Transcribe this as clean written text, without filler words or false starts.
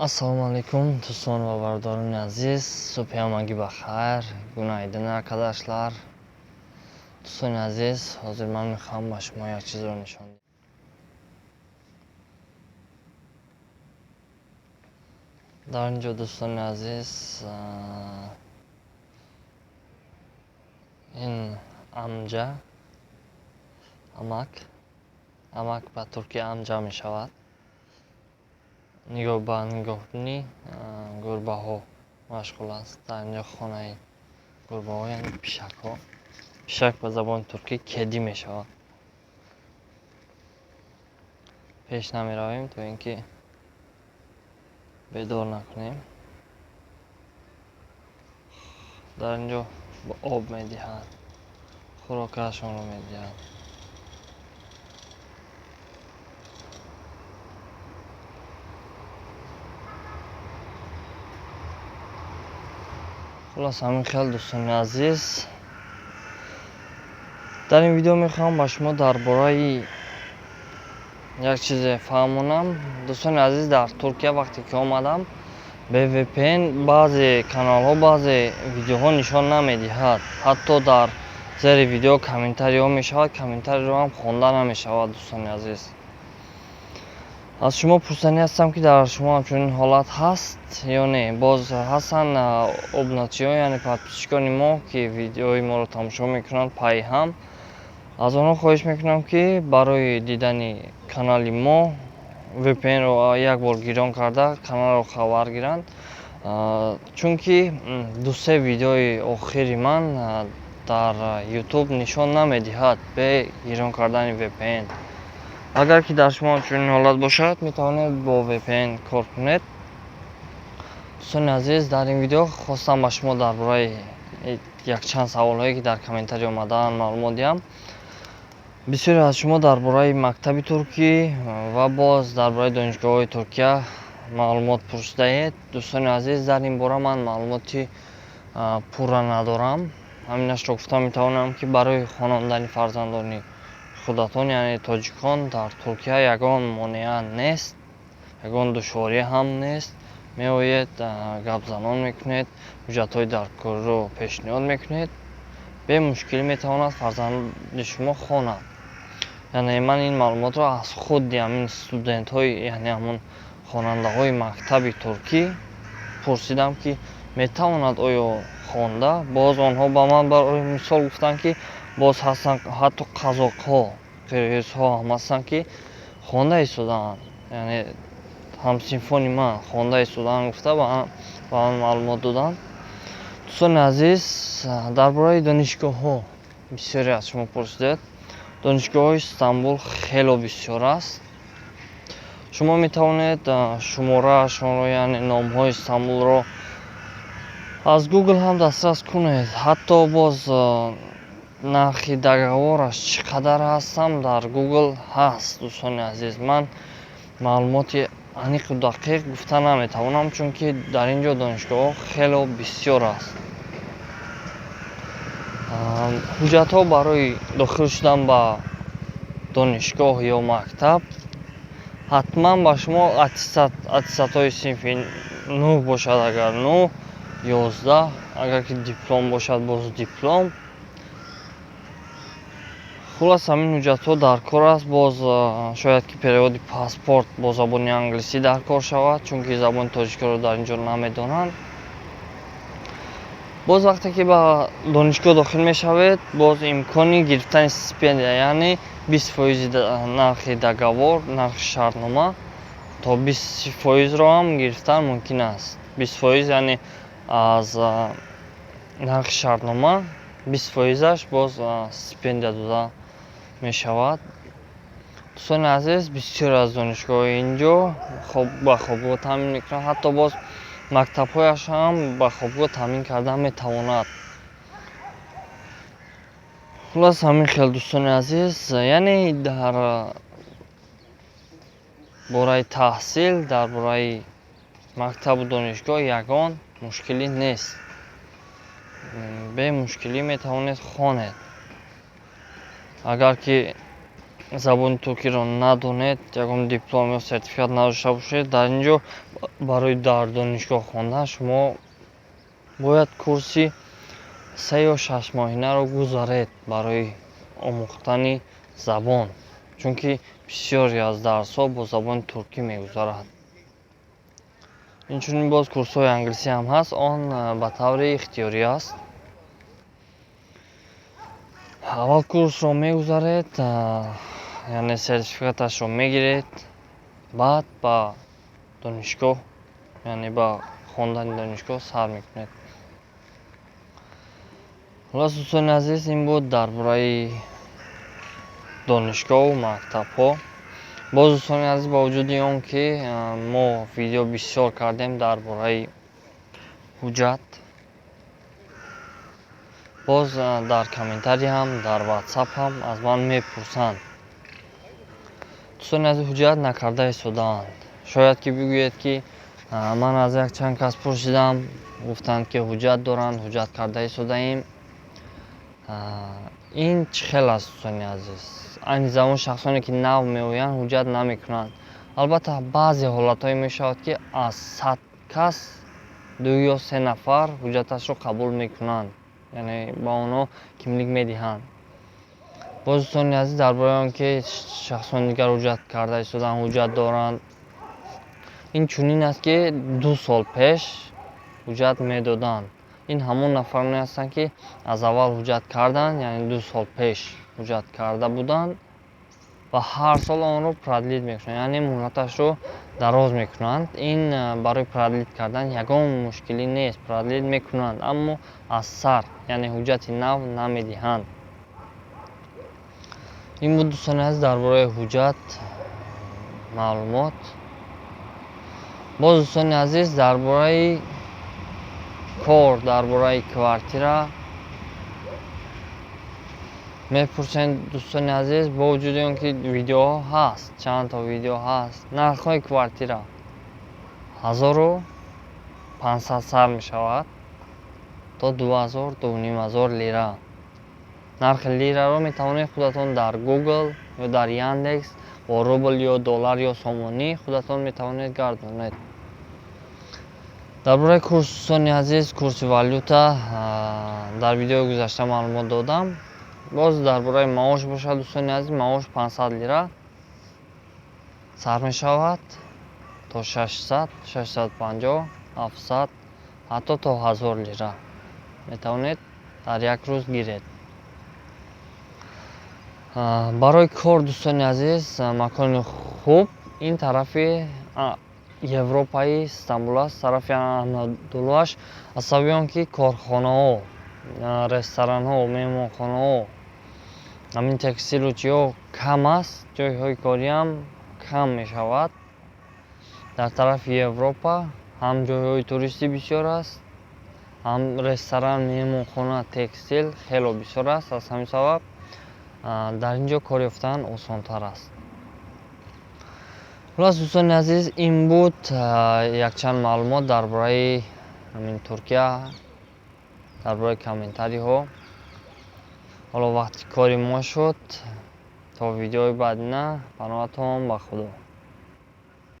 Ассалому алайкум, дӯстон ва бародарони азиз. Субҳи ҳамагӣ ба хайр. Günaydın, arkadaşlar. Дӯстони азиз, ҳозир ман мехоҳам ба шумо як чизро нишон диҳам. Дар ин ҷо, дӯстони азиз, ин амҷа, амак, амак ба туркия амҷа мешавад, нигоҳ ба нигоҳбинии гурбаҳо машғул аст. Дар ин ҷо хонаи гурбаҳо, яъне пишакҳо. Пишак ба забони туркӣ kedi мешавад. Пеш намеравем, то ин ки бедор накунем. Дар ин ҷо об медиҳад, хӯрокаашонро медиҳад. Хулос, ҳамин хел, дӯстони азиз. Дар ин видео мехоҳам ба шумо дар бораи як чизе фаҳмонам. Дӯстони азиз, дар Туркия вақте ки омадам, бе VPN баъзе каналҳо, баъзе видеоҳо нишон намедиҳад. Ҳатто дар зери видео комментариҳо мешавад, комментариро ҳам хонда намешавад, дӯстони азиз. Аз шумо пурсанӣ ҳастам, ки дар шумо ҳамчунин ҳолат ҳаст ё не. Боз ҳастанд обуначиҳо, яъне подписчикони мо, ки видеои моро тамошо мекунанд пайҳам. Аз онҳо хоҳиш мекунам, ки барои дидани канали мо VPN-ро як бор гирён карда, каналро хабар гиранд, чунки дусе видеои охири ман дар YouTube нишон намедиҳад бе гирён кардани VPN. Агар ки дар шумо чунин ҳолат бошад, метавонед бо VPN кор кунед. Дӯстони азиз, дар ин видео хостам ба шумо дар бораи якчанд саволҳое, ки дар комментарий омадаанд, маълумот диҳам. Бисёре аз шумо дар бораи мактаби туркӣ ва боз дар бораи донишгоҳҳои Туркия маълумот пурсидаед. Дӯстони азиз, дар ин бора ман маълумоти пурра надорам. Ҳаминашро гуфта метавонам, ки барои хонондани фарзандони худатон, яъне тоҷикон, дар Туркия ягон монеа нест, ягон душворӣ ҳам нест. Меоед, гапзанон мекунед, ҳуҷҷатҳои даркориро пешниҳод мекунед, бемушкилӣ метавонад фарзанди шумо хонад. Яъне ман ин маълумотро аз худи ҳамин студентҳои, яъне ҳамон хонандаҳои мактаби туркӣ пурсидам, ки метавонад оё хонда. Боз онҳо ба ман барои мисол гуфтанд, ки боз ҳастанд ҳатто қазоқҳо, қирғизҳо ҳам ҳастанд, ки хонда истодаанд, яъне ҳамсинфони ман хонда истодаанд, гуфта ба ман маълумот доданд. Дӯстони азиз, дар бораи донишгоҳҳо бисёре аз шумо пурсидед. Донишгоҳҳои Истанбул хело бисёр аст. Шумо метавонед шумораашонро, яъне номҳои Истанбулро аз Google ҳам дастрас кунед. Ҳатто боз нархи договораш чӣ қадар ҳастам, дар Google ҳаст. Дӯстони азиз, ман маълумоти аниқу дақиқ гуфта наметавонам, чунки дар ин ҷо донишгоҳҳо хело бисёр аст. Ҳуҷҷатҳо барои дохил шудан ба донишгоҳ ё мактаб ҳатман ба шумо аттестатҳои синфи нӯҳ бошад, агар нӯҳ, 11, агар ки диплом бошад, боз диплом. Хулас, ҳамин ҳуҷҷатҳо дар кор аст. Боз шояд ки переводи паспорт бо забони англисӣ дар кор шавад, чунки забони тоҷикиро дар ин ҷо намедонанд. Боз вақте ки ба донишгоҳ дохил мешавед, боз имкони гирифтани стипендия, яъне 20 фоизи нархи договор, нархи шартнома, то 20 фоизро ҳам гирифтан мумкин аст. 20 фоиз, яъне аз нархи шартнома 20 фоизаш боз стипендия дода мешавад. Дӯстони азиз, бисёре аз донишгоҳҳои ин ҷо ба хобгоҳ таъмин мекунанд, ҳатто боз мактабҳояш ҳам ба хобгоҳ таъмин карда метавонад. Хулос, ҳамин хел, дӯстони азиз. Яъне дар бораи таҳсил, дар бораи мактабу донишгоҳ ягон мушкилӣ нест. Бемушкилӣ метавонед хонед. Агар ки Забони туркиро надонед, ягон диплом ё сертификат надошта бошед, дар ин ҷо барои дар донишгоҳ хондан шумо бояд курси 3 ё 6 моҳинаро гузаред барои омӯхтани забон, чунки бисёре аз дарсҳо бо забони туркӣ мегузарад. Инчунин боз курсҳои англисӣ ҳам ҳаст, он ба таври ихтиёрӣ аст. Аввал курсро мегузаред, яъне сертификаташро мегиред, баъд ба донишгоҳ, яъне ба хондани донишгоҳ сар мекунед. Хулос, дӯстони азиз, ин буд дар бораи донишгоҳу мактабҳо. Боз, дӯстони азиз, бо вуҷуди он ки мо видео бисёр кардем дар бораи ҳуҷҷат, боз дар комментарий ҳам, дар Ватсап ҳам аз ман мепурсанд: дӯстони азиз, ҳуҷҷат накарда истодаанд. Шояд ки бигӯед, ки ман аз якчанд кас пурсидам, гуфтанд, ки ҳуҷҷат доранд, ҳуҷҷат карда истодаем. Ин чӣ хел аст, дӯстони азиз? Айни замон шахсоне, ки нав меоянд, ҳуҷҷат намекунанд. Албатта, баъзе ҳолатҳое мешавад, ки аз 100 кас ду ё се нафар ҳуҷҷаташро қабул мекунанд, яъне ба онҳо кимлик медиҳанд. Боз, дӯстони азиз, дар бораи он ки шахсони дигар ҳуҷҷат карда истодаанд, ҳуҷҷат доранд, ин чунин аст, ки 2 сол пеш ҳуҷҷат медоданд. Ин ҳамон нафароне ҳастанд, ки аз аввал ҳуҷҷат карданд, яъне 2 сол пеш ҳуҷҷат карда буданд ва ҳар сол онро продлить мекунанд, яъне муҳлаташро дароз мекунанд. Ин барои продлить кардан ягон мушкилӣ нест, продлить мекунанд, аммо аз сар, яъне ҳуҷҷати нав намедиҳанд. Ин буд, дӯстони азиз, дар бораи ҳуҷҷат маълумот. Боз, дӯстони азиз, дар бораи кор, дар бораи квартира мепурсем. Дӯстони азиз, бо вуҷуди он ки видеоҳо ҳаст, чанд то видео ҳаст, нархҳои квартира 1500 сар мешавад то 2000, 2500 лира. Нархи лираро метавонед худатон дар Гугл ё дар Яндекс бо рубл ё доллар ё сомонӣ худатон метавонед гардонед. Дар бораи курс, дӯстони азиз, курси валюта дар видеои гузашта маълумот додам. Боз дар бораи маош бошад, дӯстони азиз, маош 500 лира сар мешавад то 600, 650, 700, ҳатто то 1000 лира метавонед дар як рӯз гиред. Барои кор, дӯстони азиз, макони хуб ин тарафи Европаи Стамбул аст, тарафи Анадолуаш, аз сабаби он ки корхонаҳо, ресторанҳо, меҳмонхонаҳо, ҳамин текстилу чиҳо кам аст, ҷойҳои кориам кам мешавад. Дар тарафи Европа ҳам ҷойҳои туристӣ бисёр аст, ҳам ресторан, меҳмонхона, текстил хело бисёр аст. Аз ҳамин сабаб дар ин ҷо кор ёфтан осонтар аст. Хулос, дӯстони азиз, ин буд якчанд маълумот дар бораи ҳамин Туркия, дар бораи комментариҳо. Ҳоло вақти кори мо шуд. То видеои баъдина, паноҳатон ба Худо.